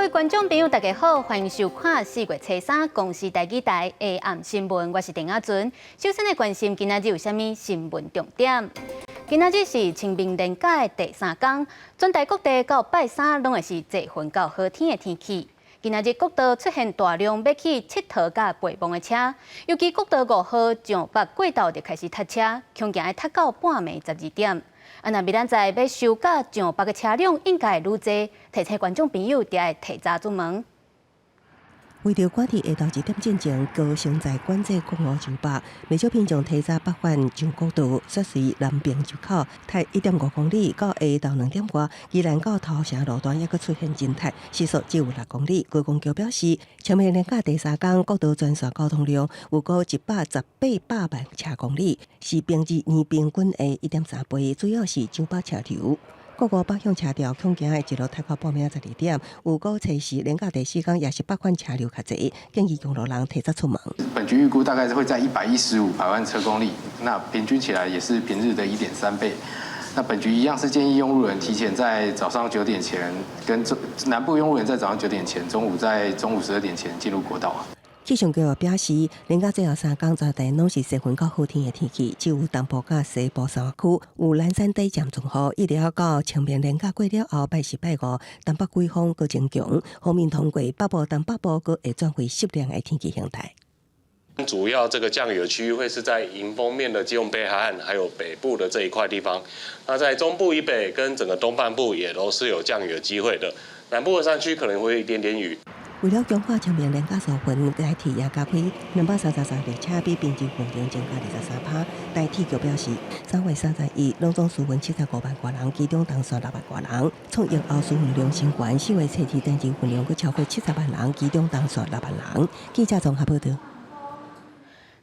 各位觀眾朋友，大家好，歡迎收看4月初三公視台語台下暗新聞，我是鄧亞尊。首先來關心今仔日有啥物新聞重點？今仔日是清明連假的第三工，全台各地到拜三攏會是濟雲到好天的天氣。今仔日國道出現大量欲去𨑨迌佮陪墓的車，尤其國道五號上北過道就開始塞車，恐驚會塞到半暝12點。啊，若明仔載欲收假上北的車輛應該會愈濟，提醒觀眾朋友著愛提早出門。為著趕佇下晝1點進前，高雄在管制國五上北，袂少民眾提早北返上國道，煞隨南爿入口，塞1.5公里，到下晝2點外，宜蘭到頭城路段猶閣出現真塞，時速只有6公里。高公橋表示，清明連假第三工，國道全線交通量有過118百萬車公里，是平日年平均的1.3倍，主要是上北車流。國五北向車潮恐驚會一路塞到半暝12點，預估初四連假第四工也是北返車流較濟，建議用路人提早出門。本局預估大概會在115百萬車公里，那平均起來也是平日的1.3倍。那本局一樣是建議用路人提前在早上九點前，跟中南部用路人在早上九點前，中午在中午12點前進入國道。氣象局表示，連假最後三工全台攏是濟雲到好天的天氣，只有東部佮西部山區有懶散短暫陣雨。一直到清明連假過了後，拜四拜五，東北季風閣增強，鋒面通過北部、東北部閣會轉為濕涼的天氣形態。主要這個降雨的區域會是在迎風面的基隆北海岸，還有北部的這一塊地方。那在中部以北跟整個東半部也都是有降雨的機會的。南部的山區可能會有一點點雨。為了強化清明連假疏運，台鐵也加開233列車，比平日運量增加23%。台鐵局表示，3月31攏總輸運75萬外人，其中東線6萬外人，創疫後輸運量新懸。4月初二單日運量閣超過70萬人，其中東線6萬人。記者綜合報導。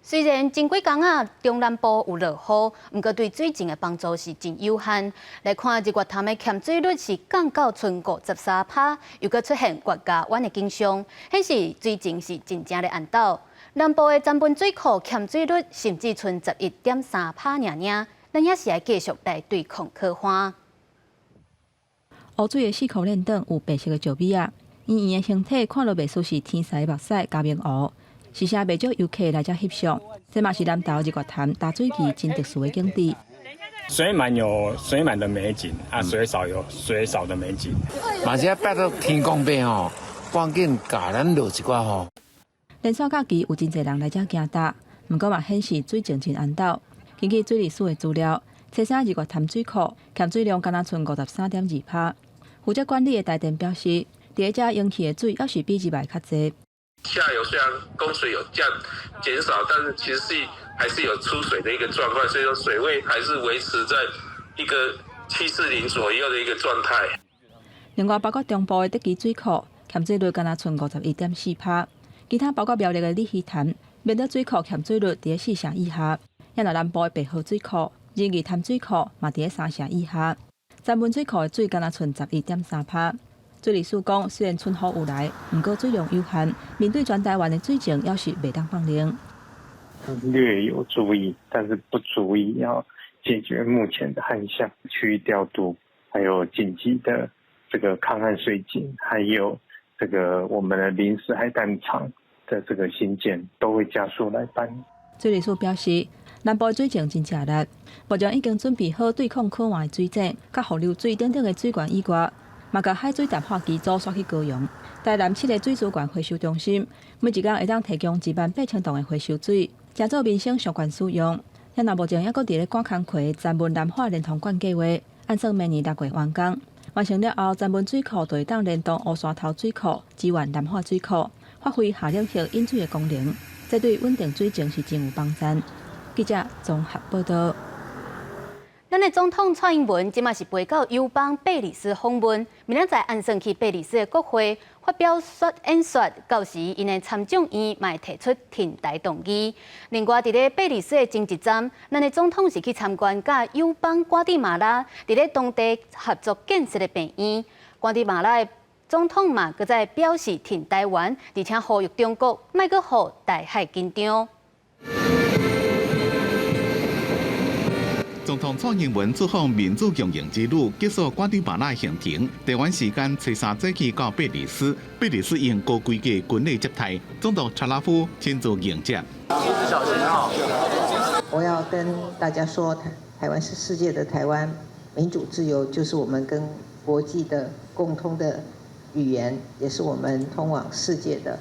雖然前幾工啊，中南部有落雨，毋過對水情的幫助是真有限。來看日月潭的鹹水率是降到賰53%，又閣出現月牙灣的景象，顯示水情是真正咧絚斗。南部的曾文水庫鹹水率甚至賰11.3%爾爾，咱也是愛繼續來對抗旱旱。烏水的四箍鏈轉有白色的石米仔，圓圓的形體看落袂輸是天使目屎嘉明湖。時時袂少遊客來遮翕相，這嘛是南投日月潭踏水墘真特殊的景致。水滿有水滿的美景，啊，水少有水少的美景。嘛是愛拜託天公伯吼，趕緊共咱落一寡雨。連續假期有真濟人來遮行踏，毋過嘛顯示水情真絚斗。根據水利署的資料，初三日月潭水庫鹹水量敢若賰53.2%。負責管理的台電表示，佇遮用去的水猶是比日內較濟。下游雖然供水有降減少，但是其實是還是有出水的一個狀況，所以說水位還是維持在一個740左右的一個狀態。另外，包括中部的德基水庫鹹水率敢若賰51.4%，其他包括苗栗的鯉魚潭、明德水庫鹹水率佇4成以下，也若南部的白河水庫、仁義潭水庫嘛佇3成以下，曾文水庫的水敢若賰11.3%。水利署講，雖然春雨有來，毋過水量有限，面對全台灣的水情，猶是袂當放任。略有注意，但是不足以要解決目前的旱象。區域調度，還有緊急的這個抗旱水井，還有這個我們的臨時海淡廠的這個興建，都會加速來辦。水利署表示，南部水情真吃力，目前已經準備好對抗旱的水井、佮伏流水等等的水源以外，嘛共海水淡化機組徙去高雄。台南七个水資源回收中心，每一工會當提供1萬8千桶的回收水，誠做民生相關使用。遐若目前猶閣佇咧趕工課曾文南化連通管計劃，按算明年6月完工。完成了後，曾文水庫就會當連動烏山頭水庫，支援南化水庫，發揮下流域引水的功能，這對穩定水情是真有幫助。記者綜合報導。咱的總統蔡英文這馬是飛到友邦貝里斯訪問，明仔載按算去貝里斯的國會發表說演說，到時𪜶的參眾院嘛會提出挺台動議。另外，佇咧貝里斯的前一站，咱的總統是去參觀佮友邦瓜地馬拉佇咧當地合作建設的病院。瓜地馬拉的總統嘛，閣再表示挺台灣，而且呼籲中國莫閣予台海緊張。總統蔡英文出訪民主共贏之旅結束瓜地馬拉行程，台灣時間初三早起到貝里斯，貝里斯用高規格軍禮接待，總統查拉夫親自迎接。我要跟大家說，台灣是世界的台灣，民主自由就是我們跟國際的共通的語言，也是我們通往世界的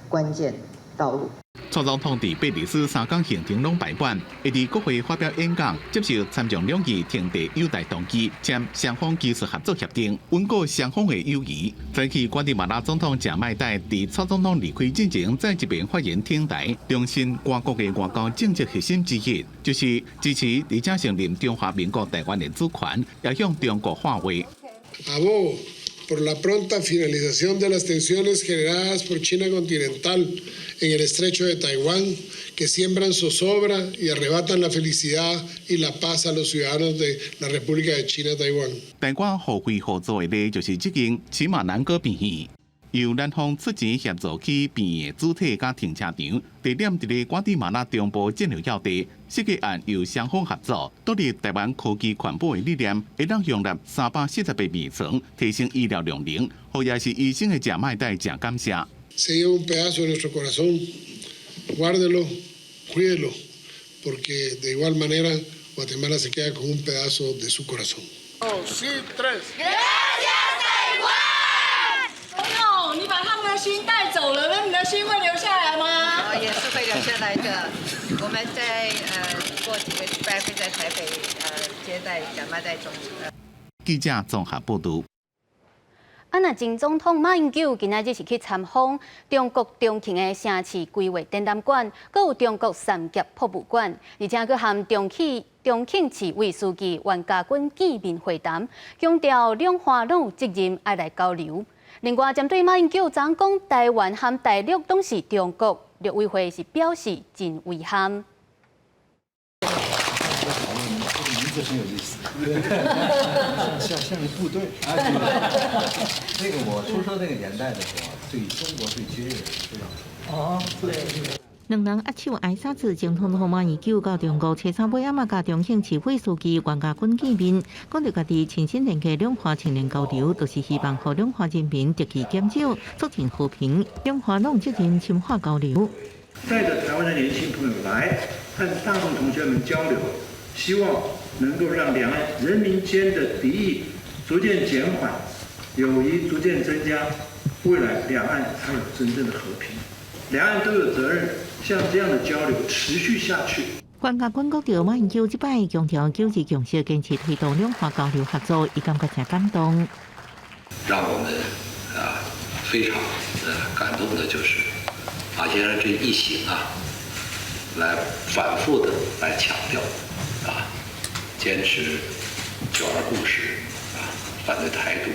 關鍵道路。蔡總統佇貝里斯3工行程攏排滿，會佇國會發表演講，接受參眾兩院挺地優待同意，簽雙方技術合作協定，穩固雙方的友誼。早起瓜地馬拉總統賈麥岱佇蔡總統離開進前，再一遍發言挺台，重申瓜國的外交政策核心之一，就是支持而且承認中華民國台灣的主權，也向中國喊話。 Abogo por la pronta finalización de las tensiones generadas por China continental en el estrecho de Taiwán, que siembran zozobra y arrebatan la felicidad y la paz a los ciudadanos de la República de China Taiwán。台瓜互惠合作的例就是這間騎馬南哥病院，由南方出錢協助起病院的主體佮停車場，地點佇咧瓜地馬拉中部戰略要地，設計案由雙方合作，導入台灣科技環保的理念，會當容納348病床，提升醫療量能，予也是醫生的賈麥岱誠感謝。 Se lleva un pedazo de nuestro corazón, guárdelo, cuídelo, porque de igual manera Guatemala se queda con un pedazo de su corazón. Dos y tres. Gracias, Taiwán。總統，你把他們的心帶走了，那你的心會留下來嗎？也是會留下來的。我們在過幾個禮拜會在台北接待賈麥岱總統。記者綜合報導。啊，若前總統馬英九今仔日是去參訪中國重慶的城市規劃展覽館，閣有中國三峽博物館，而且閣和重慶市委書記袁家軍見面會談，強調兩岸攏有責任愛來交流。另外，針對馬英九昨講台灣和大陸攏是中國，陸委會是表示真遺憾。這很有意思，像個部隊。那個我出生那個年代的時候，對中國對軍人是非常熟。哦，對。兩人握手挨三次，總統馬英九到中國初三尾仔嘛，佮重慶市委書記袁家軍見面，講著家己親身連結兩岸青年交流，就是希望予兩岸人民敵意減少，促進和平。兩岸攏有責任深化交流。帶著台灣的年輕朋友來和大陸同學們交流，希望能夠讓兩岸人民間的敵意逐漸減緩，友誼逐漸增加，未來兩岸才有真正的和平。兩岸都有責任，像這樣的交流持續下去。袁家軍講著馬英九這擺強調九二共識，堅持推動兩岸交流合作，伊感覺誠感動。讓我們啊非常的感動的就是馬先生這一行啊，來反覆的來強調啊，堅持九二共識啊，反對台獨，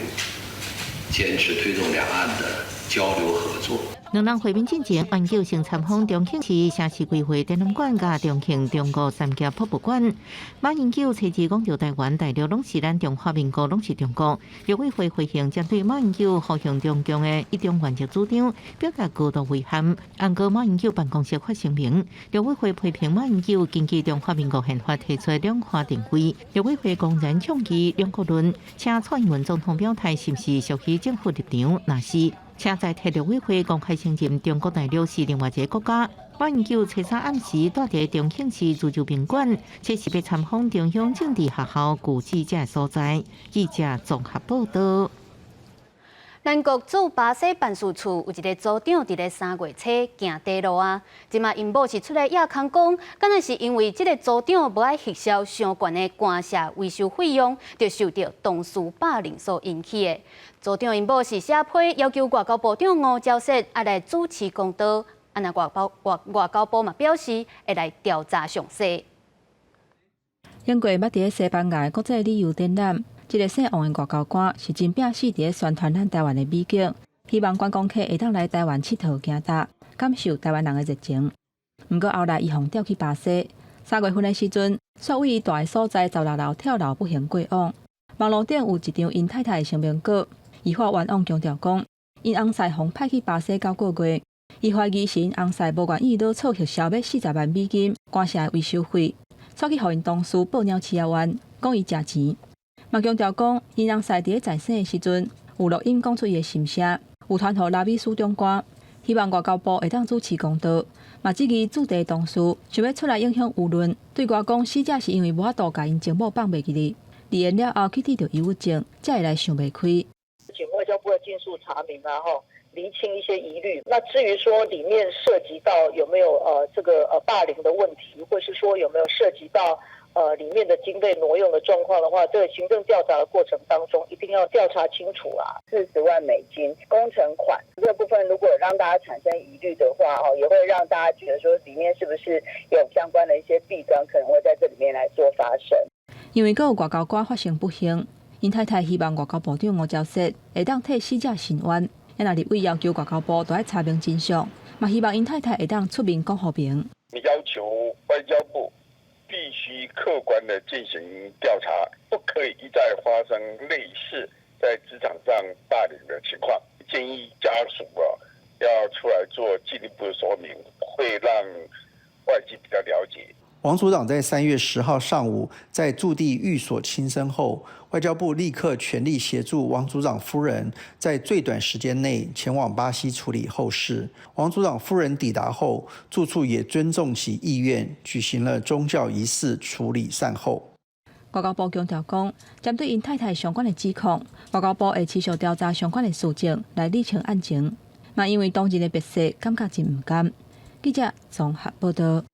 堅持推動兩岸的交流合作。兩人會面進前，馬英九先參訪重慶市城市規劃展覽館佮重慶中國三峽博物館。馬英九初二講著台灣、大陸攏是咱中華民國，攏是中國。陸委會回應針對馬英九呼籲中共的一中原則主張，表達高度遺憾。毋過馬英九辦公室發聲明，陸委會批評馬英九根據中華民國憲法提出兩岸定位，陸委會公然倡議兩國論，請蔡英文總統表態是毋是屬於政府立場？若是，請再替陸委會公開承認中國大陸是另外一個國家。馬英九初三暗時蹛佇重慶市自由賓館，這是欲參訪中央政治學校舊址這所在。記者綜合報道。南國駐巴西辦事處有一個組長佇咧3月初行短路啊，這馬𪜶某是出來掖空講，敢若是因為這個組長無愛核銷傷懸的官舍維修費用，就受著同事霸凌所引起的。組長𪜶某是寫批要求外交部長吳釗燮愛來主持公道，啊若外交部嘛表示會來調查詳細。英國捌佇咧西班牙國際旅遊展覽。這個姓王的外交官是真拚死佇咧宣傳咱台灣的美景，希望觀光客會當來台灣𨑨迌行踏，感受台灣人的熱情。毋過後來伊予調去巴西，3月份的時陣，煞對伊蹛的所在16樓跳樓不幸過往。網路頂有一張𪜶太太的聲明稿，伊發願往強調講，𪜶翁婿予派去巴西9個月，伊懷疑是𪜶翁婿無願意落錯核銷欲40萬美金官舍的維修費。煞去予𪜶同事報鳥鼠仔灣，講伊食錢，嘛強調講𪜶翁婿佇咧在生的時陣有錄音講出伊的心聲，有傳予拉美司長官，希望外交部會當主持公道。嘛質疑駐地同事想欲出來影響輿論，對外講死者是因為無法度共𪜶情某放袂記得，離緣了後去得著憂鬱症，才會來想袂開。請外交部要盡速查明啊，吼，釐清一些疑慮。那至於說裡面涉及到有沒有這個霸凌的問題，或是說有沒有涉及到裡面的經費挪用的狀況的話，這個行政調查的過程當中一定要調查清楚啊。40萬美金工程款這個部分，如果讓大家產生疑慮的話，哦，也會讓大家覺得說裡面是不是有相關的一些弊端，可能會在這裡面來做發生。因為閣有外交官發生不幸，𪜶太太希望外交部長吳釗燮會當替死者伸冤。也立委要求外交部都愛查明真相，嘛希望𪜶太太會當出面講和平。要求外交部必須客觀的進行調查，不可以一再發生類似在職場上霸凌的情況。建議家屬啊要出來做進一步的說明，會讓外界比較了解。王組長在3月10號上午在駐地寓所輕生後，外交部立刻全力協助王組長夫人在最短時間內前往巴西處理後事。王組長夫人抵達後，住處也尊重其意願，舉行了宗教儀式處理善後。外交部強調講，針對𪜶太太相關的指控，外交部會持續調查相關的事證來理清案情。嘛因為當日的別說，感覺真毋甘。記者綜合報道。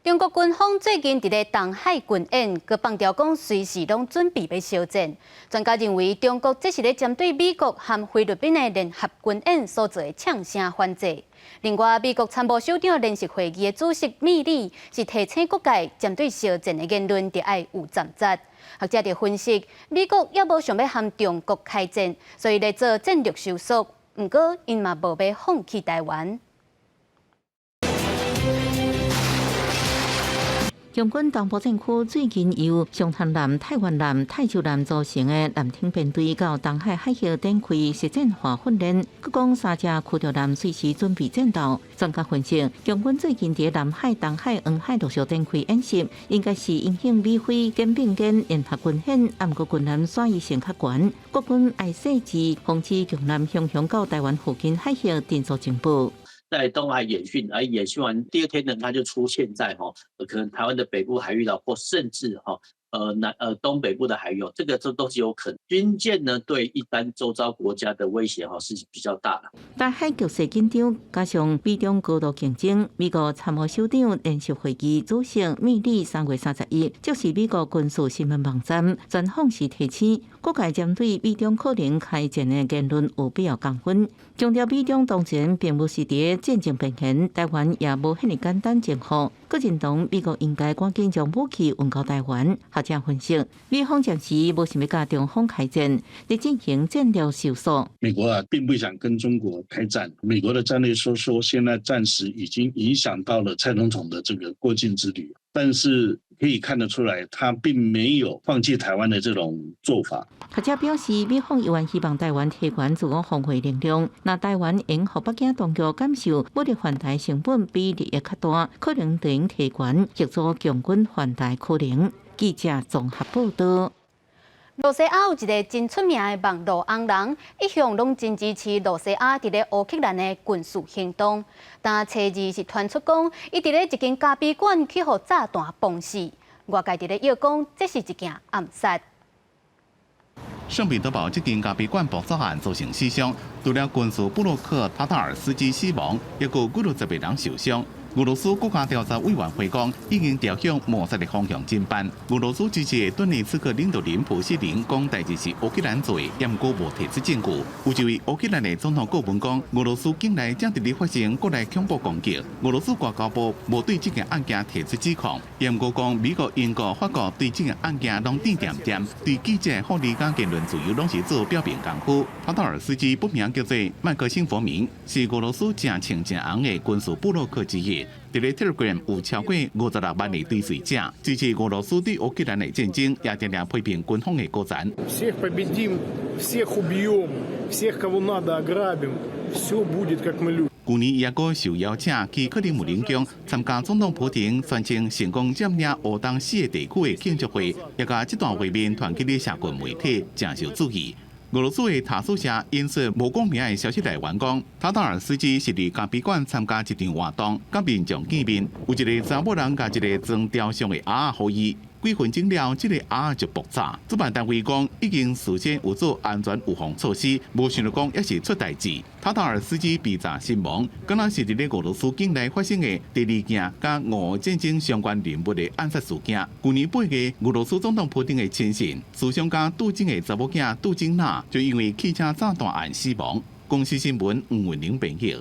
中國軍方最近佇咧東海軍演，閣放調講隨時攏準備欲相戰。專家認為，中國這是咧針對美國和菲律賓的聯合軍演所做的嗆聲反制。另外，美國參謀首長聯席會議的主席米利是提醒各界，針對相戰的言論，著愛有站節。學者就分析，美國猶無想欲和中國開戰，所以咧做戰略收縮。毋過，𪜶嘛無欲放棄台灣。中軍東部戰區最近由長潭艦、泰源艦、泰州艦組成的艦艇編隊到東海海域展開實戰化訓練，閣講三隻驅逐艦隨時準備戰鬥。專家分析，共軍最近佇南海、東海、黃海陸續展開演習，應該是因應美菲肩並肩聯合軍演，毋過軍艦轉移性較懸，國軍愛細緻防止共艦雄雄到台灣附近海域偵搜情報。在東海演訓，而演訓完第二天呢，他就出現在可能台灣的北部海域啦，或甚至哈南東北部的海域，這個這都是有可能。軍艦呢，對一般周遭國家的威脅是比較大的。台海局勢緊張，加上美中高度競爭，美國參謀首長聯席會議主席米利3月31，就是美國軍事新聞網站專訪時提醒，各界針對美中可能開戰的言論有必要降溫，強調美中當前並無是佇戰爭邊緣，台灣也無遐爾簡單征服。閣認同美國應該趕緊將武器運到台灣。學者分析，美方暫時無想欲佮中方開戰，佇進行戰略收縮。美國啊，並不想跟中國開戰。美國的戰略收縮，現在暫時已經影響到了蔡總統的這個過境之旅，但是可以看得出來，他並沒有放棄台灣的這種做法。學者表示，美方猶原希望台灣提懸自我防衛能量，若台灣會予北京當局感受武力犯台成本比利益較大，可能會提懸協助共軍犯台可能。記者綜合報道。露西亞有一个真出名的網路紅人，一向攏真支持露西亞佇咧烏克蘭的軍事行動。但初二是傳出講，伊佇咧一間咖啡館去予炸彈崩死。外界佇咧臆講，這是一件暗殺。聖彼得堡這間咖啡館爆炸案造成死傷，除了軍事部落客塔塔爾斯基死亡，抑閣有幾落十個人受傷。俄羅斯國家調查委員會講，已經朝向謀殺的方向偵辦。俄羅斯支持的頓涅茨克領導人普希林講，代誌是烏克蘭做的，毋過無提出證據。有一位烏克蘭的總統顧問講，俄羅斯境內正佇咧發生國內恐怖攻擊。俄羅斯外交部無對這件案件提出指控，毋過講美國、英國、法國對這件案件攏點點點，對記者福利佮言論自由攏是做表面功夫。塔塔爾斯基本名叫做麥克辛佛明，是俄羅斯誠穿誠紅的軍事部落客之一。佇咧 Telegram 有超過56萬的追隨者，支持俄羅斯對烏克蘭的戰爭，也定定批評軍方的高層。 Всех победим, всех убьем, всех, кого надо, ограбим. Все будет, как мы любим. 舊年伊猶閣受邀請去克里姆林宮參加總統普廷宣稱成功佔領烏東四個地區的慶祝會，也共這段畫面傳去咧社群媒體，誠受注意。俄羅斯的塔斯社引述無講名的消息來源講，塔塔爾斯基是佇咖啡館參加一場活動，佮民眾見面，有一个查某人共一个裝雕像的鴨仔予伊。幾分鐘了，這个鴨仔就爆炸。主辦單位講已經事先有做安全預防措施，無想著講猶是出代誌。塔塔爾斯基被炸身亡，敢若是佇咧俄羅斯境內發生的第二件佮俄烏戰爭相關人物的暗殺事件。舊年8月，俄羅斯總統普丁的親信、思想家杜金的查某囝杜金娜就因為汽車炸彈案死亡。公視新聞吳文玲編譯。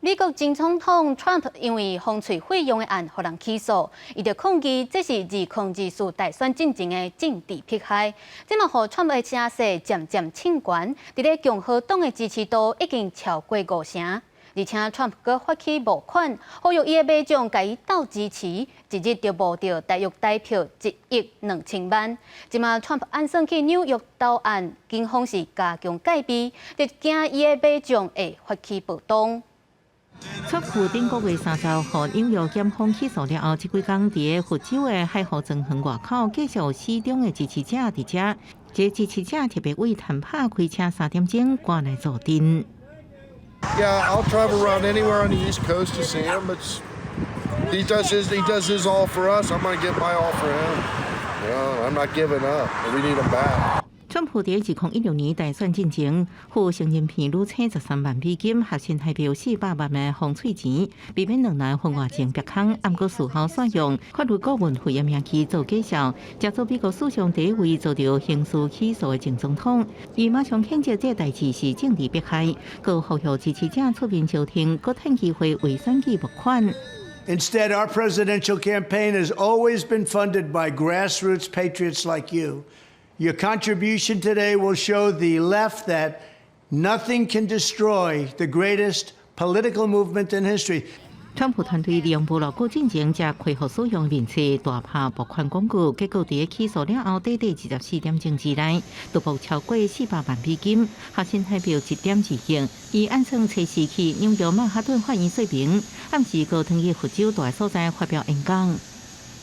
美國前總統 Trump 因為風吹費用的案，予人起訴，伊就抗議這是2024大選進前的政治迫害。這嘛予 Trump 的聲勢漸漸衝懸，佇咧共和黨的支持度已經超過五成。而且 Trump 閣發起募款，呼籲伊的民眾共伊鬥支持，一日就募著大約台票1億2千萬。這馬 Trump 按算去紐約投案，警方是加強戒備，就驚伊的民眾會發起暴動。川普頂個月30號予紐約檢方起訴了後，這幾工佇个佛州的海湖莊園外口，繼續死忠的支持者佇遮，這支持者特別為坦帕開車3點鐘趕來助陣。 Yeah, I'll travel around anywhere on the East Coast to see him. But he does his all for us. I'm gonna give my all for him. I'm not giving up. We need him back. 川普佇2016年大選進前，付成人片女星13萬美金，合新台幣400萬的風吹錢，避免兩人婚外情曝空。毋過事後煞用法律顧問費的名義做假數，成做美國史上第一位遭著刑事起訴的前總統。伊馬上譴責這個代誌是政治迫害，閣呼籲支持者出面相挺，閣趁機會為選舉募款。 Instead, our presidential campaign has always been funded by grassroots patriots like you. Your contribution today will show the left that nothing can destroy the greatest political movement in history. 川普團隊利用無偌久進前，才恢復使用面冊大拍募款廣告，結果佇起訴了後，短短24點鐘之內，就募超過400萬美金，合新台幣1.2億。伊按算初四去紐約曼哈頓法院說明，暗時閣轉去佛州蹛的所在發表演講。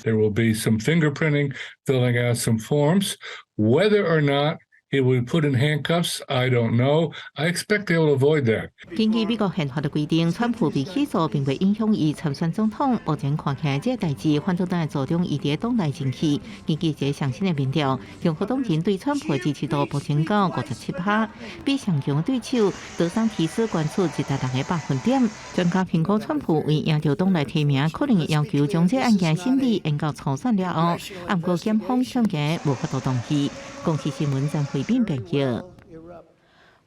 There will be some fingerprinting, filling out some forms. Whether or not he will be put in handcuffs, I don't know. I expect they will avoid that. 根據美國憲法的規定，川普被起訴並袂影響伊參選總統。目前看起來，這個代誌反倒會助長伊佇黨內人氣。根據一個上新的民調，共和黨人對川普的支持度目前到57趴，比上強對手德桑提斯懸出26個百分點。專家評估，川普為贏著黨內提名，可能會要求將這案件審理延到初選了後。毋過檢方恐驚無法度同意。公視新聞張惠斌編譯。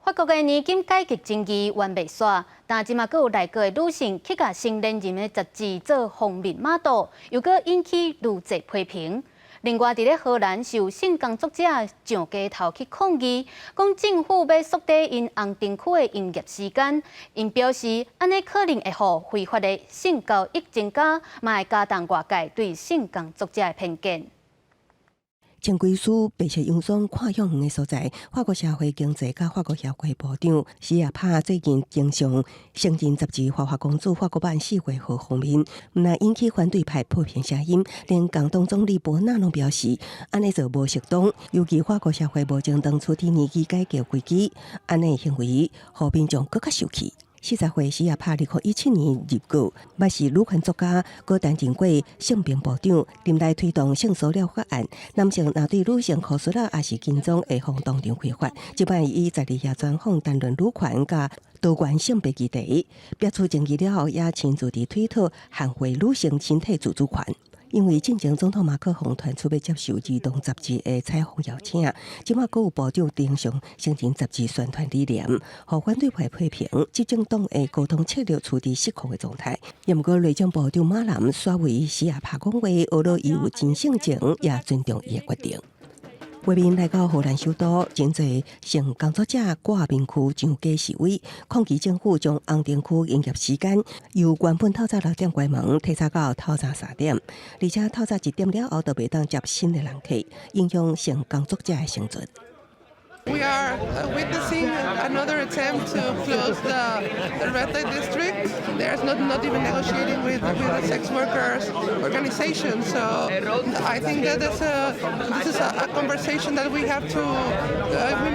法國的年金改革爭議還袂煞，但這馬閣有內閣的女性去共新連任的雜誌做封面模特，又閣引起愈濟批評。另外，佇咧荷蘭受性工作者上街頭去抗議，講政府欲縮短𪜶紅燈區的營業時間，𪜶表示按呢可能會予非法的性交易增加，嘛會加重外界對性工作者的偏見。前規書白色洋裝看向遠的所在，法國社會經濟佮法國協會部長史亞帕最近登上《成人雜誌》花花公子法國版4月號封面，毋但引起反對派批評聲音，連工黨總理博納攏表示，按呢做無適當，尤其法國社會目前當處佇年金改革危機，按呢行為，予民眾閣較受氣。40歲史亞帕2017年入閣，捌是女權作家，閣擔任過性平部長，任內推動性騷擾法案。男性若對女性箍欻仔抑是跟蹤，會予當場開罰。這擺伊十二號專訪談論女權佮多元性別議題，表出爭議了後，也親自佇推特捍衛女性身體自主權。因為進前總統馬克宏傳出欲接受兒童雜誌的採訪邀請，這馬閣有部長登上成人雜誌宣傳理念，予反對派批評執政黨的溝通策略處佇失控的狀態。毋過內政部長馬南煞為史亞帕講話，呵咾伊有真性情，也尊重伊的決定。畫面來到荷蘭首都，真濟性工作者掛面具上街示威，抗議政府將紅燈區營業時間由原本透早6點關門，提早到透早3點，而且透早1點了後就袂當接新的人客，影響性工作者的生存。We are witnessing another attempt to close the red light district. There's not even negotiating with the sex workers organization. So I think that this is a conversation that we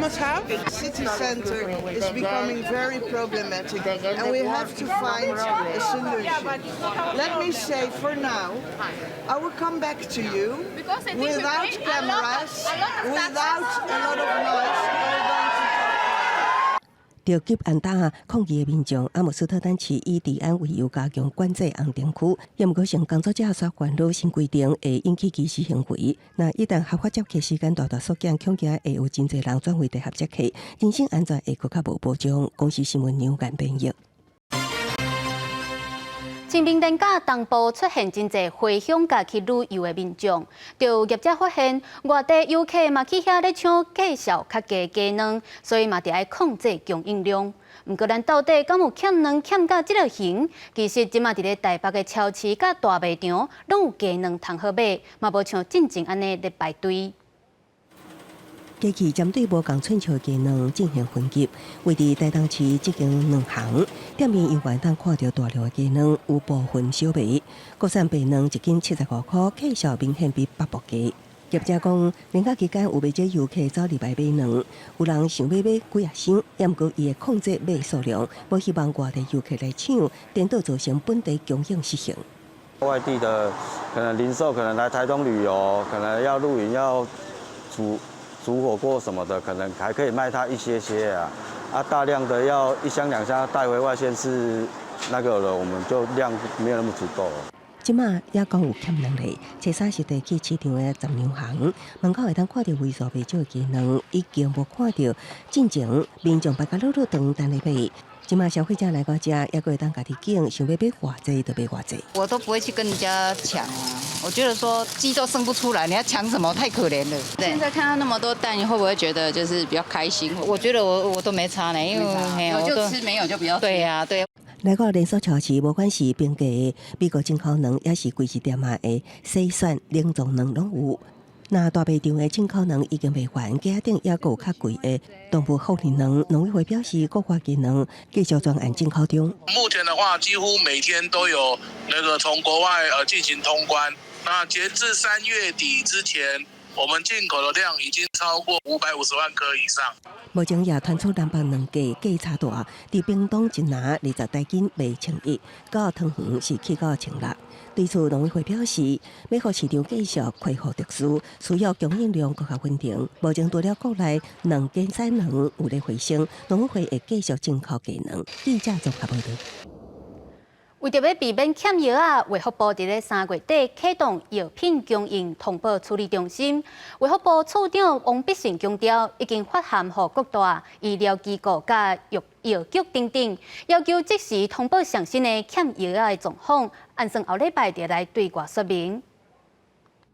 must have. City center is becoming very problematic, and we have to find a solution. Let me say for now, I will come back to you without cameras, without a lot of noise. We're going to 著急按打抗議的民眾，阿姆斯特丹市以治安為由加強管制紅燈區，也毋過性工作者煞關注新規定會引起歧視行為。若一旦合法接客時間大大縮減，恐驚會有真濟人轉為地狎接客，人身安全會閣較無保障。公視新聞梁間編譯。清明連假東部出現真濟回鄉佮去旅遊的民眾，就業者發現外地遊客嘛去遐咧搶價數較低雞卵，所以嘛著愛控制供應量。毋過咱到底敢有欠卵欠到這個形？其實這馬佇咧台北的超市佮大賣場，攏有雞卵通好買，嘛無像進前按呢咧排隊。機器針對無仝寸尺的雞卵進行分級，位佇台東市這間卵行，店面猶原通看著大量的雞卵，有部分小賣。國產白卵一斤75塊，價數明顯比北部低。業者講，連假期間有袂少遊客走入來買卵，有人想欲買幾仔箱，也毋過伊會控制買數量，無希望外地遊客來搶，顛倒造成本地供應失衡。外地的可能零售，可能來台東旅遊，可能要露營要煮煮火鍋什麼的，可能還可以賣它一些些啊，啊，大量的要一箱兩箱帶回外縣市那個了，我們就量沒有那麼足夠。這馬也講有欠卵咧，初三實地去市場的雜糧行門口會當看著為數袂少的雞卵，已經無看著進前民眾排甲老老長等咧買。這馬消費者來到遮，猶閣會當家己揀，想欲買偌濟就買偌濟。我都不會去跟人家搶啊，我覺得說雞都生不出來，你要搶什麼？太可憐了。現在看到那麼多蛋，你會不會覺得就是比較開心？我覺得我都沒差呢，因為有就吃，沒有就不要吃。對呀，對。來到連鎖超市，無管是平價的美國進口卵，抑是貴市店仔的細選冷藏卵攏有。若大賣場的進口卵已經賣完，架頂猶閣有較貴的動物福利卵。農委會表示，國外雞卵繼續專案進口中。目前的話，幾乎每天都有那個從國外進行通關。那截至3月底之前，我們進口的量已經超過550萬顆以上。目前也傳出南北卵價價差大，佇屏東一籃20台斤賣1100，到桃園是起到1600。對此，農委會表示，欲予市場繼續恢復秩序，需要供應量閣較穩定。目前除了國內卵減產卵有咧回升，農委會會繼續進口雞卵。記者綜合報導。為著欲避免欠藥仔，衛福部佇咧3月底啟動藥品供應通報處理中心。衛福部次長王必勝強調，已經發函予各大醫療機構佮藥藥局等等，要求即時通報上新的欠藥仔的狀況，按算後禮拜就來對外說明。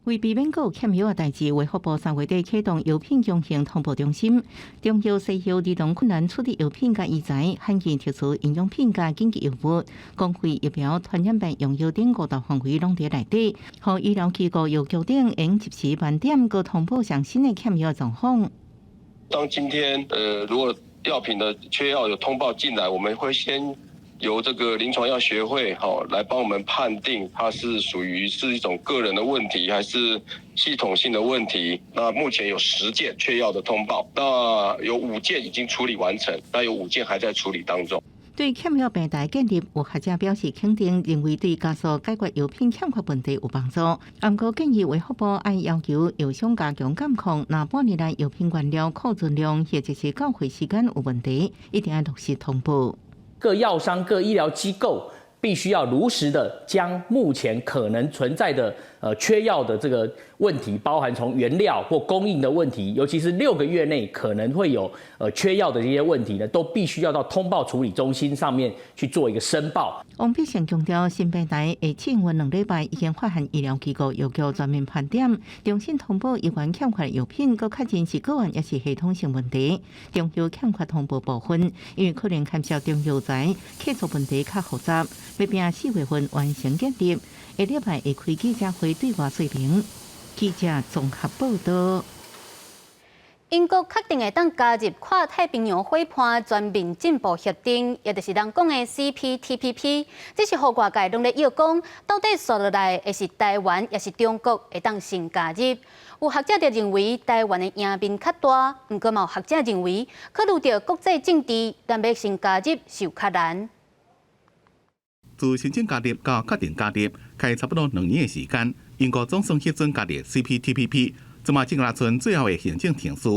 為避免閣有欠藥的代誌，衛福部3月底啟動藥品供應通報中心，中藥、西藥、兒童困難處置藥品佮醫材、罕見特殊營養品佮緊急藥物、公費疫苗、傳染病用藥等五大範圍攏佇內底，予醫療機構、藥局等會及時盤點閣通報上新的欠藥狀況。當今天如果藥品的缺藥有通報進來，我們會先由這個臨床藥學會哈來幫我們判定它是屬於是一種個人的問題，還是系統性的問題。那目前有10件缺藥的通報，那有五件已經處理完成，那有五件還在處理當中。對欠藥平台建立，有學者表示肯定，認為對加速解決藥品欠缺問題有幫助。毋過建議衛福部愛要求藥商加強監控，若半年內藥品原料庫存量或者是交貨時間有問題，一定愛如實通報。各藥商、各醫療機構必須要如實的將目前可能存在的缺藥的這個問題，包含從原料或供應的問題，尤其是6個月內可能會有缺藥的這些問題呢，都必須要到通報處理中心上面去做一個申報。王必勝強調，新平台會試營運2禮拜，已經發函醫療機構藥局全面盤點，中心通報有關欠缺藥品，閣確認是個案抑是系統性問題。中藥欠缺通報部分，因為可能牽涉中藥材，技術問題較複雜，欲拼4月份完成建立，下禮拜會開記者會對外說明。記者綜合報導。英國確定會當加入跨太平洋夥伴全面進步協定，也就是人講的 CPTPP。這是予外界攏咧臆講，到底紲落來會是台灣，抑是中國會當先加入？有學者就認為台灣的贏面較大，毋過嘛有學者認為，考慮著國際政治，咱欲先加入是有較難。自申請加入到確定加入，開差不多2年的時間，英國總算批准加入 CPTPP，這馬只賰最後的行政程序。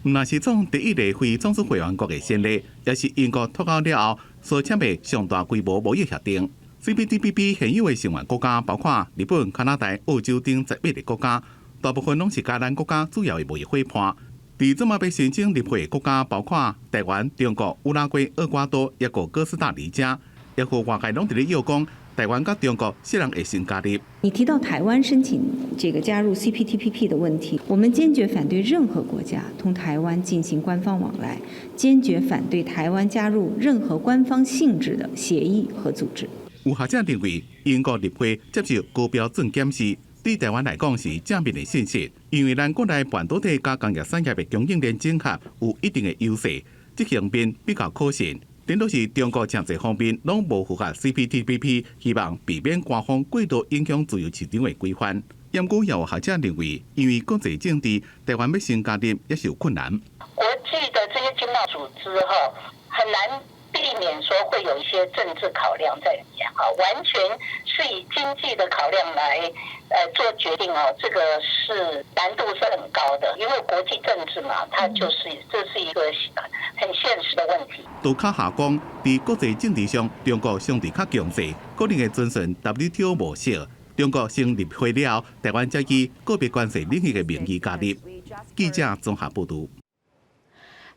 毋但是創第一个非創始會員國的先例，也是英國脫歐了後所簽的上大規模貿易協定。CPTPP 現有的成員國家包括日本、加拿大、澳洲等18个國家，大部分攏是佮咱國家主要的貿易夥伴。佇這馬欲申請入會的國家包括台灣、中國、烏拉圭、厄瓜多，抑閣哥斯達黎加，也予外界攏佇咧臆講，台灣佮中國啥人會先加入。你提到台灣申請這個加入 CPTPP 的問題，我們堅決反對任何國家同台灣進行官方往來，堅決反對台灣加入任何官方性質的協議和組織。有學者認為，英國入會接受高標準檢視，對台灣來講是正面的信息，因為咱國內半導體佮工業產業的供應鏈整合有一定的優勢，執行面比較可信。顛倒是中國誠濟方面攏無符合 CPTPP，希望避免官方過度影響自由市場的規範。毋過也有學者認為，因為國際政治，台灣欲先加入也是有困難。國際的這些經貿組織哈，很難避免說會有一些政治考量在裡面哈，完全是以經濟的考量來做決定哦，這個是難度是很高的，因為國際政治嘛，它就是這是一個很現實的問題。杜卡下講，佇國際政治上，中國相對較強勢，可能會遵循 WTO 模式。中國先入會了，台灣才以個別關稅領域的名義加入。記者綜合報導。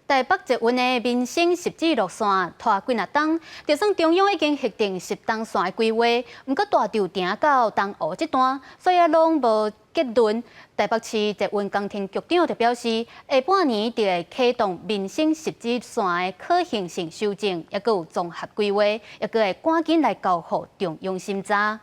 台北捷運的民生汐止路線拖幾若冬，就算中央已經核定汐東線的規劃，毋過大稻埕到東湖這段，所以攏無結論。台北市捷運工程局長就表示，下半年就會啟動民生汐止線的可行性修正，抑閣有綜合規劃，抑閣會趕緊來交予中央審查。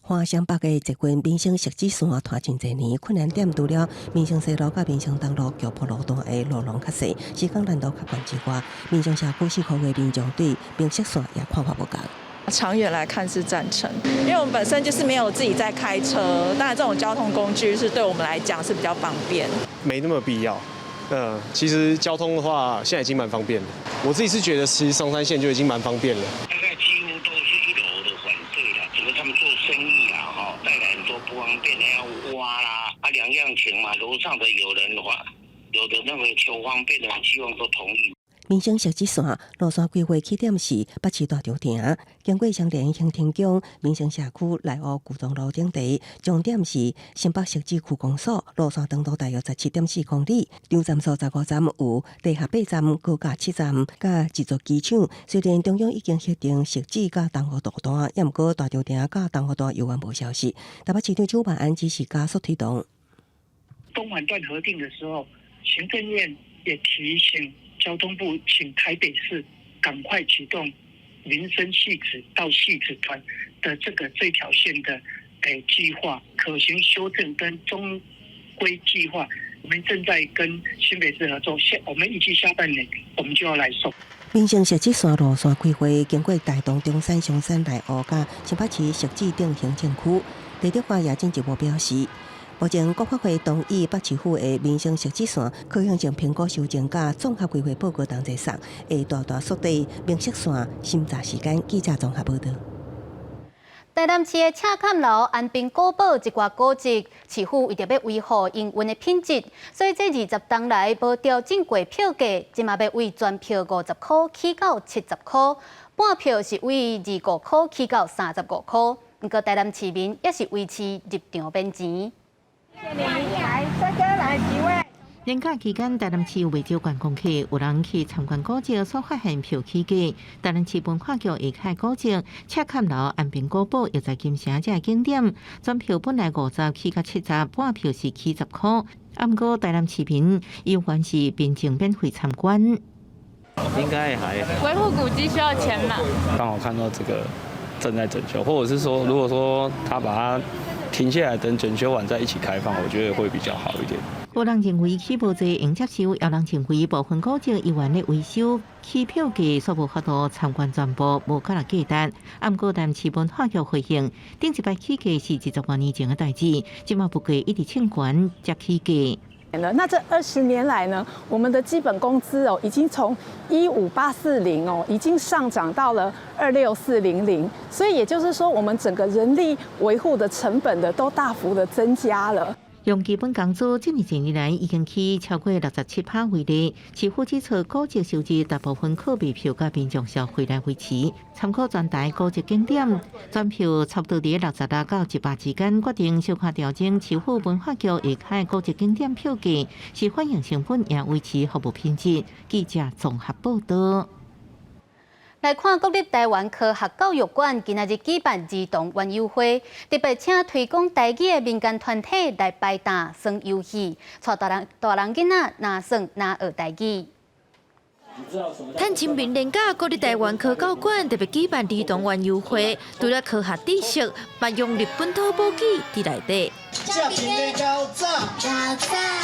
華雙北的捷運民生汐止線拖真濟年，困難點除了民生西路佮民生東路橋坡路段的路廊較細，施工難度較懸之外，民生社區四區的民眾對民汐線也看法無仝。長遠來看是贊成，因為我們本身就是沒有自己在開車，當然這種交通工具是對我們來講是比較方便。沒那麼必要，其實交通的話，現在已經蠻方便的。我自己是覺得，其實松山線就已經蠻方便了。大概幾乎都是一樓的反對啦，整個他們做生意啦，哈，帶來很多不方便，要挖啦，啊兩樣情嘛，樓上的有人的話，有的認為求方便的，希望都同意。民生汐止線路線規劃起點是北市大稻埕，經過雙連興天宮、民生社區、內湖舊莊路等地，終點是新北汐止區公所。路線長度大約17.4公里，總站數15站，有地下八站、高架七站，佮一座機場。雖然中央已經核定汐止佮東湖路段，也毋過大稻埕佮東湖段猶原無消息。台北市長蔣萬安指示加速推動。東環段核定的時候，行政院也提醒交通部，請台北市趕快啟動民生汐止到汐止段的這條線的計劃，可行修正跟中規計劃，我們正在跟新北市合作，我們預計下半年我們就要來送。民生汐止線路線規劃經過大同、中山、松山、內湖、佮新北市汐止等行政區，陳德華也進一步表示，目前國發會同意北市府的民生汐止線可行性評估修正佮綜合規劃報告同齊送，會大大縮短民汐線審查時間。記者綜合報導。台南市的赤崁樓安平古堡一寡古蹟，市府為著欲維護營運的品質，所以這20冬來無調整過票價，這馬欲對全票50箍起到70箍，半票是對25箍起到35箍。毋過台南市民也是維持入場免錢。來，帥哥來幾位？年假期間，台南市有袂少觀光客，有人去參觀古蹟，煞發現票起價。台南市文化局下轄古蹟赤崁樓安平古堡，又在金城這个景點，全票本來50起到70，半票是起10箍。毋過台南市民猶原是平靜免費參觀。應該還維護古蹟需要錢嘛？剛好看到這個正在整修，或者是說，如果說他把它停下來等整修完再一起開放，我覺得會比較好一點。有人認為起無濟會接受，也有人認為部分古蹟猶原咧維修，起票價煞無法度參觀全部，無較價值。毋過台南市文化局回應，頂一擺起價是20多年前的代誌，這馬物價一直衝懸才起價。那這20年來呢，我們的基本工資哦，已經從15840哦，已經上漲到了26400，所以也就是說，我們整個人力維護的成本的都大幅的增加了。用基本工資這麼濟年來已經起超過67%為例，市府指出古蹟收入大部分靠賣票佮民眾消費來維持。參考全台古蹟景點，全票差不多佇66到100之間，決定小可調整市府文化局下開古蹟景點票價，是反映成本也維持服務品質。記者綜合報道。來看國立臺灣科學教育館今仔日舉辦兒童園遊會，特別請推廣台語的民間團體來擺檔耍遊戲，帶大人大人囡仔若耍若學台語。趁清明連假，國立臺灣科教館特別舉辦兒童園遊會，除了科學知識，嘛融入本土母語佇內底。正爿的猴仔，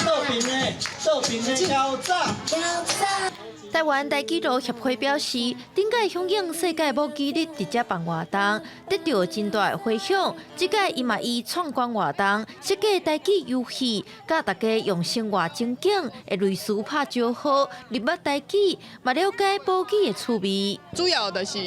倒爿的，倒爿的猴仔。臺灣台語路協會表示，頂屆響應世界母語日，佇遮辦活動，得到真大的迴響。這屆伊嘛以創館活動設計台語遊戲，教大家用生活情景的類似拍招呼，認捌台語，嘛了解母語的趣味。主要就是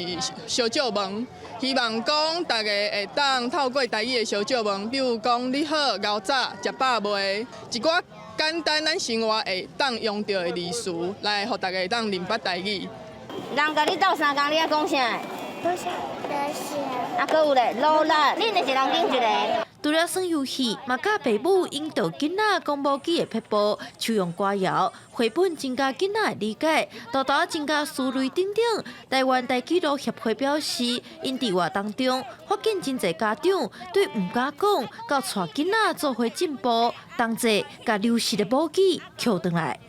相借問，希望講大家會當透過台語的相借問，比如講你好、𠢕早、食飽未，一寡簡單咱生活會當用著的字詞，來予大家會當認捌台語。人共你鬥相共，你愛講啥？多謝，多謝。啊，閣有咧，努力，恁的一人揀一个。除了耍遊戲，嘛教爸母引導囡仔講母語的撇步，採用歌謠、繪本增加囡仔的理解，沓沓增加思慮等等。臺灣台語路協會表示，𪜶佇活動中發現真濟家長對毋敢講，到帶囡仔做伙進步，同齊共流失的母語抾轉來。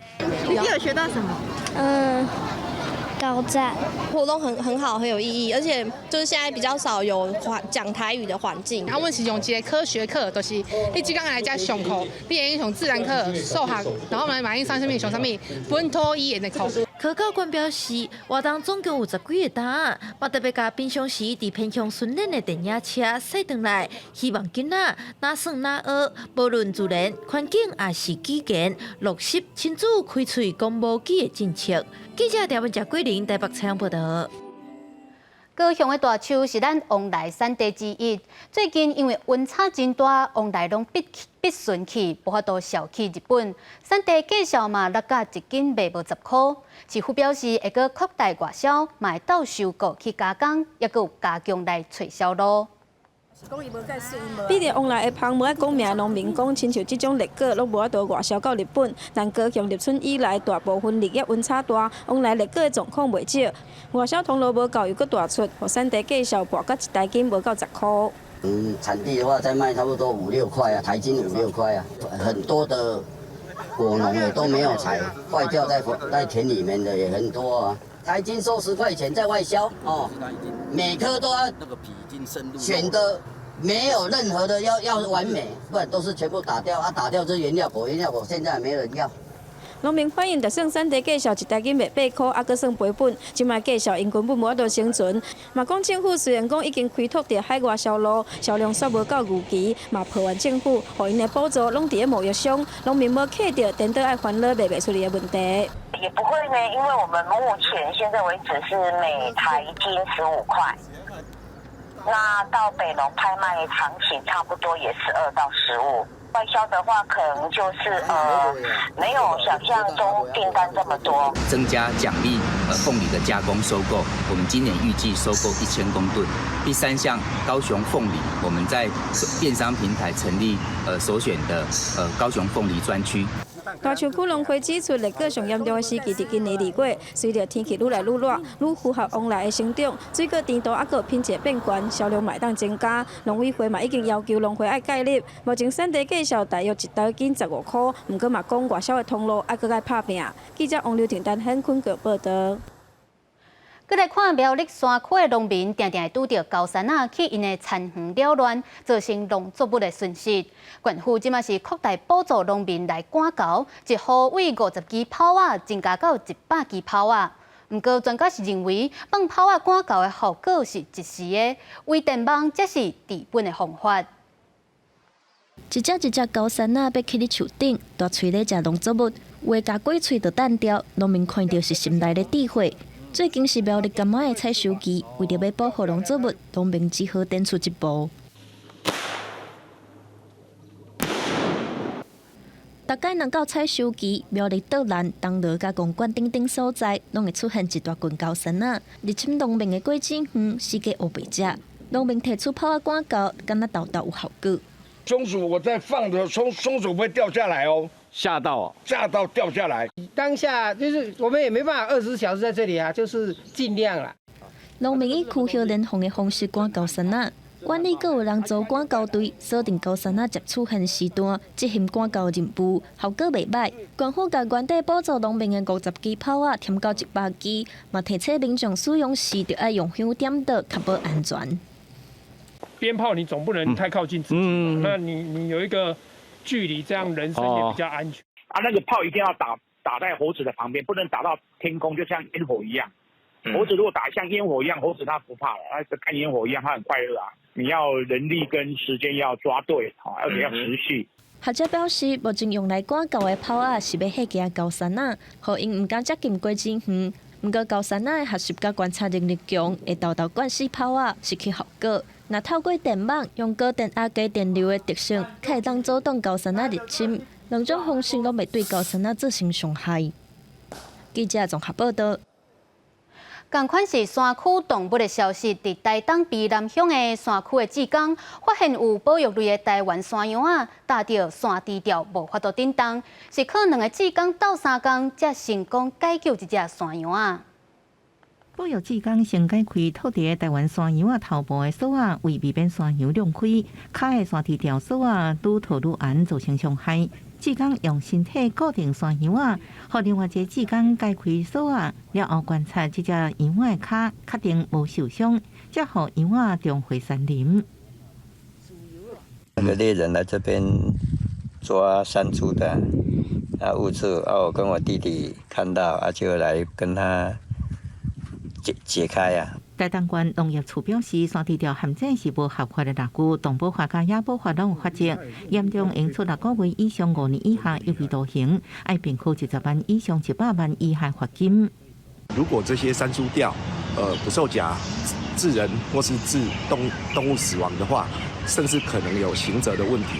你有學到什麼？嗯。高讚。活動很好，很有意義，而且就是現在比較少有環講台語的環境。啊，阮是用一个科學課，就是你這工來遮上課，你會用上自然課、數學，然後嘛會上啥物上啥物本土語言的課。科教館表示，活動總共有10幾个擔仔，嘛特別共平常時佇偏鄉訓練的電影車駛轉來，希望囡仔若耍若學，無論自然環境抑是語言，落實親子開喙講母語的政策。記者廖文杰、桂林台北採訪報導。高雄的大樹是咱旺來產地之一。最近因為溫差真大，旺來攏必必順去，無法度銷去日本。產地價數嘛落甲一斤賣無10箍。市府表示會閣擴大外銷，嘛會鬥收購去加工，抑閣有加強來揣銷路。比著旺來的芳無愛講名的農民講，親像這種栗果攏無法度外銷到日本。但高雄立春以來，大部分日夜溫差大，旺來栗果的狀況袂少，外銷通路無夠，又閣大出，予產地價數跋到一台斤無夠10箍。嗯，產地的話再賣差不多五六塊啊，台斤五六塊啊，很多的果農也都沒有採，壞掉在田裡面的也很多啊。台斤收10塊錢在外銷哦，每顆都要選的沒有任何的要完美，不然都是全部打掉啊！打掉這原料果，原料果現在沒人要。農民反映，就算產地價數一台斤賣8箍，猶閣算賠本，這擺價數𪜶根本無法度生存。嘛講政府雖然講已經開拓著海外銷路，銷量煞無夠預期，嘛抱怨政府，予𪜶的補助攏佇咧貿易商，農民無客著，顛倒愛煩惱賣袂出去的問題。也不會呢，因為我們目前現在為止是每台斤15塊。那到北農拍賣行情差不多也12到15。外銷的話，可能就是沒有想象中訂單這麼多。增加獎勵鳳梨的加工收購，我們今年預計收購1000公噸。第三項，高雄鳳梨，我們在電商平台成立首選的高雄鳳梨專區。大樹區農會指出，栗果上嚴重的時期佇今年2月，隨著天氣愈來愈熱，愈符合旺來的生長，水果甜度猶閣品質變懸，銷量嘛會當增加。農委會嘛已經要求農會愛介入，目前產地價數大約一台斤15箍，毋過嘛講外銷的通路愛閣愛拍拚。記者王劉婷、陳顯坤報導。閣來看苗栗山區的農民，定定會拄著高山仔去𪜶的田園擾亂，造成農作物的損失。縣府這馬是擴大補助農民來趕猴，一戶為50支炮仔增加到100支炮仔。毋過專家是認為，放炮仔趕猴的效果是一時的，圍電網才是治本的方法。一隻一隻高山仔欲起佇樹頂，大喙咧食農作物，有的咬幾喙就彈掉，農民看著是心內咧滴血。最近是苗栗柑仔的採收期，為著欲保護農作物，農民只好展出這步。逐擺若到採收期，苗栗桌蘭、東螺佮公館等等所在，攏會出現一大群高山仔，入侵農民的果子園，四界烏白食。農民提出炮仔趕猴，敢若沓沓有效果。松鼠我在放的松松鼠會掉下來哦，嚇到，嚇到掉下來。當下就是我們也沒辦法24小時在這裡啊，就是盡量啦。農民以區域聯防的方式趕高山仔，縣裡閣有人組趕猴隊，鎖定高山仔接出現時段，執行趕猴任務，效果袂䆀。縣府共原底補助農民的50支炮仔添到100支，嘛提醒民眾使用時著愛用香點著，確保安全。鞭炮你總不能太靠近自己，那你有一個距離，這樣人身也比較安全。啊，那個炮一定要打在猴子的旁邊，不能打到天空，就像煙火一樣。猴子如果打像煙火一樣，猴子它不怕了，它看煙火一樣，它很快樂啊。你要人力跟時間要抓對，而且要持續。學者表示，目前用來趕猴的炮仔是欲嚇驚高山仔，予𪜶毋敢接近果子園。毋過高山仔的學習佮觀察能力強，會沓沓灌死炮仔，失去效果。若透過電網用高電壓、低電流的特性，較會當阻擋高山仔入侵。兩種方式攏袂對高山仔造成傷害。記者綜合報導。仝款是山區動物的消息，佇台東卑南鄉的山區的志工發現有保育類的台灣山羊仔，踏著山豬吊無法度振動，是靠兩个志工鬥相共，才成功解救這隻山羊仔。保育志工先解開套佇台灣山羊仔頭部的索仔，為避免山羊裂開，跤的山豬吊索仔愈套愈絚，造成傷害。志工用身體固定山羊仔，予另外一个志工解開索仔，了後觀察這隻羊仔的跤，確定無受傷，才予羊仔重回山林。那個獵人來這邊抓山豬的啊，誤觸啊，我跟我弟弟看到啊，就來跟他解開啊。台東縣農業處表示，山豬吊陷阱是無合法的獵具，動保法佮野保法攏有罰則，嚴重應處6個月以上5年以下有期徒刑，愛併科20萬以上100萬以下罰金。如果這些山豬吊，捕獸夾致人或是致動物死亡的話，甚至可能有刑責的問題。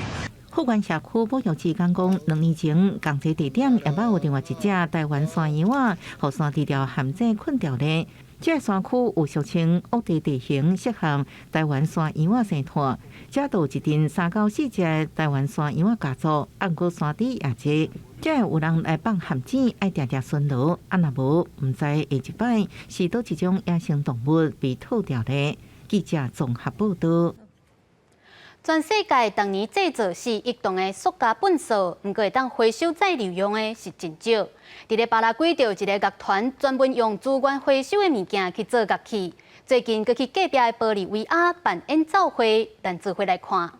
富源社區保育志工講，2年前仝一个地點也捌有另外一隻台灣山羊仔，予山豬吊陷阱睏著咧。這个山區有俗稱惡地地形，適合台灣山羊仔生湠，這都有一陣三到四隻台灣山羊仔家族，毋過山豬也濟。這有人來放陷阱，愛定定巡邏，啊若無，毋知下一擺是佗一種野生動物被套牢咧。記者綜合報導。全世界逐年製造4億噸的塑膠糞埽，毋過會當回收再利用的是真少。佇咧巴拉圭，就有一个樂團專門用資源回收的物件去做樂器。最近，閣去隔壁的玻利維亞辦演奏會，咱做伙來看。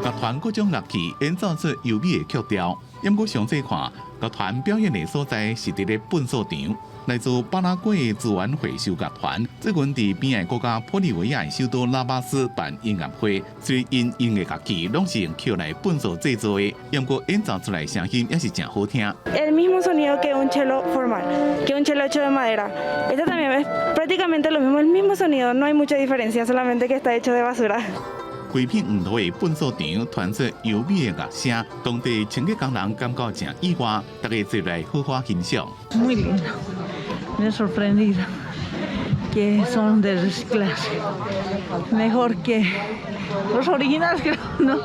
樂團各種樂器演奏出優美的曲調，毋過詳細看，樂團表演的所在是佇咧糞埽場。來自巴拉圭的資源回收樂團，最近佇邊的國家玻利維亞的首都拉巴斯辦音樂會，雖然𪜶用的樂器攏是用抾來糞埽製作的，毋過演奏出來聲音也是誠好聽。 El mismo sonido que un chelo formal, que un chelo hecho de madera. Este también es prácticamente lo mismo, el mismo sonido, no hay mucha diferencia, solamente que está hecho de basura. 規片黃土的糞埽場傳出優美的樂聲，當地清潔工人感覺誠意外，大家坐來好好欣賞。 Muy lindo, me ha sorprendido que son de reciclaje, mejor que los originales, creo, ¿no?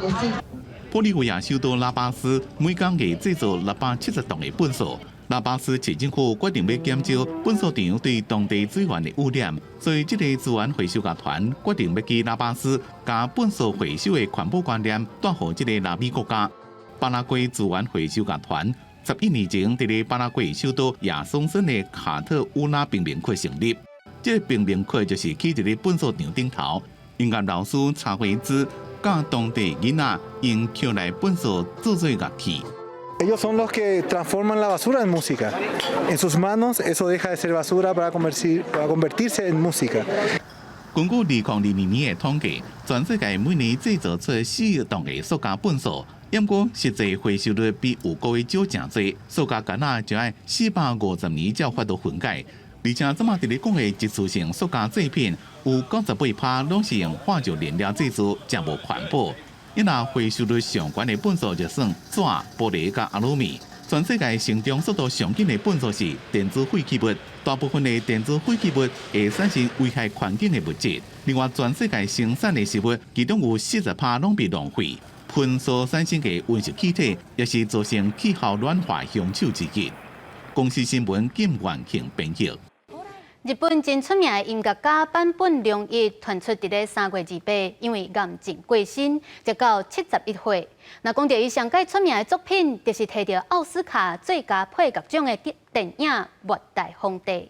玻利維亞首都拉巴斯每工會製造670噸的糞埽。拉巴斯市政府決定欲減少糞埽場對當地水源的污染，所以這个資源回收樂團決定欲去拉巴斯，將糞埽回收的環保觀念帶予這个拉美國家。巴拉圭資源回收樂團11年前，佇咧巴拉圭首都亞松森的卡特烏拉貧民窟成立。這個貧民窟就是起佇咧糞掃場頂頭，音樂老師查維茲教當地囡仔用捡來糞掃做做樂器。 Ellos son los que transforman la basura en música. En sus manos eso deja de ser basura para convertirse en música. 根據2022年的統計，全世界每年製造出4億噸的塑膠糞掃，毋過實際回收率比預估的少誠濟，塑膠敢若就愛450年才有法度分解。而且這馬佇咧講的一次性塑膠製品，有98%攏是用化石燃料製造，誠無環保。伊若回收率上懸的糞掃就算紙、玻璃佮阿魯米。全世界成長速度上緊的糞掃是電子廢棄物，大部分的電子廢棄物會產生危害環境的物質。另外，全世界生產的食物，其中有40%攏被浪費。糞掃產生的溫室氣體，也是造成氣候暖化兇手之一。公視新聞金元慶編譯。日本真出名的音樂家坂本龍一傳出佇咧3月28，因為癌症過身，直到71歲。若講著伊上蓋出名的作品，就是提著奧斯卡最佳配樂獎的電影《末代皇帝》。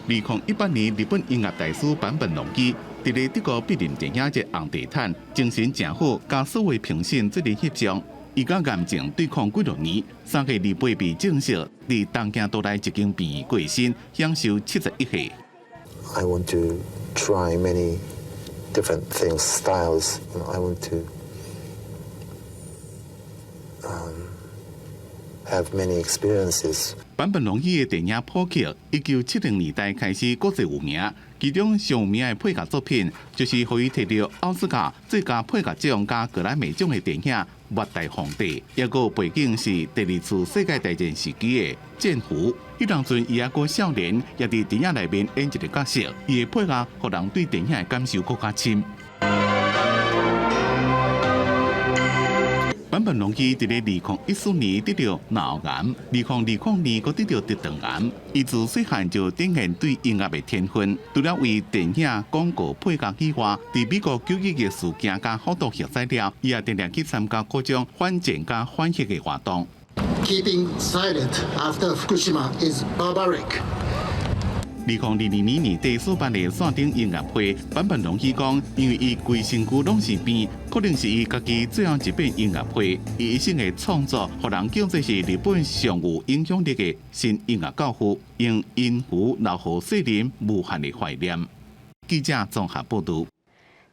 2018年，日本音樂大師坂本龍一佇咧德國柏林電影節紅地毯，精神誠好，佮所有評審做伙翕相。伊佮癌症對抗幾多年，3月28被證實，佇東京都內一間病院過身，享壽71歲。 I want to try many different things, styles. I want to have many experiences. 坂本龍一的電影譜曲，1970年代開始國際有名，其中上有名的配樂作品，就是予伊提著奧斯卡最佳配樂獎佮格萊美獎的電影《末代皇帝》，抑閣背景是第二次世界大戰時期的戰俘。彼當陣伊猶閣少年，也佇電影內面演一个角色，伊的配樂予人對電影的感受閣較深。坂本龍一佇咧2014年得著腦癌，2020年閣得著直腸癌。伊自細漢就展現對音樂的天分，除了為電影廣告配樂以外，佇美國9·11事件佮福島核災了，伊也定定去參加各種反戰佮反核的活動。 Keeping silent after Fukushima is barbaric. 2022年年底所辦的線頂音樂會，坂本龍一講，因為伊規身軀攏是病，可能是伊家己最後一擺音樂會。伊一生的創作，予人叫做是日本上有影響力的新音樂教父，用音符留予世人無限的懷念。記者綜合報導。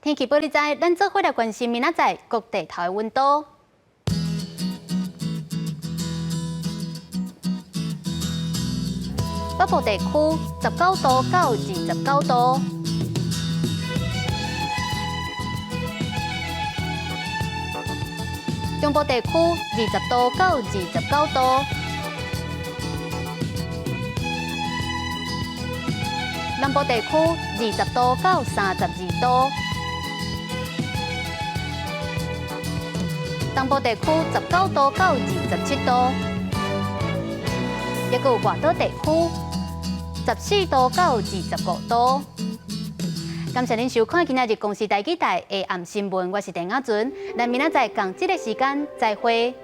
天氣報你知，咱做伙來關心明仔載各地頭的溫度。北部地區19度到29度，中部地區20度到29度，南部地區20度到32度，東部地區19度到27度，抑閣有外島地區14度到25度。感謝您收看今仔日公視台語台下暗新聞，我是鄭亞純，咱明仔載仝這个時間再會。